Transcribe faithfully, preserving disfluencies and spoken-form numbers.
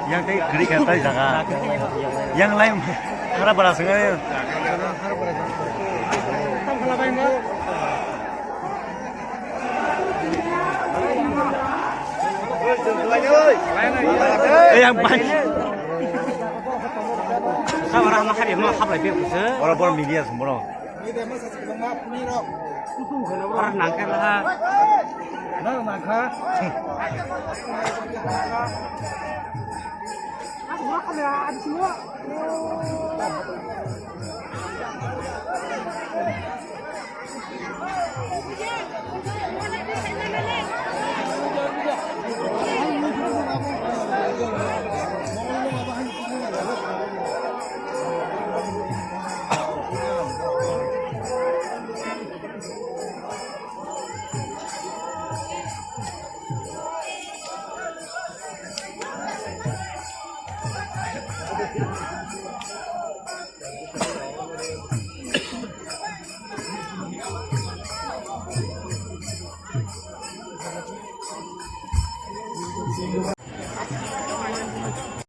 Yang tei gari kata jaga. Yang lain harap berasal. Eh, yang baik. Sabar, ang habi, ang hablai, be, busa. Ora, bor media, sembrono. Ora, nangke lah. Nang, nangka.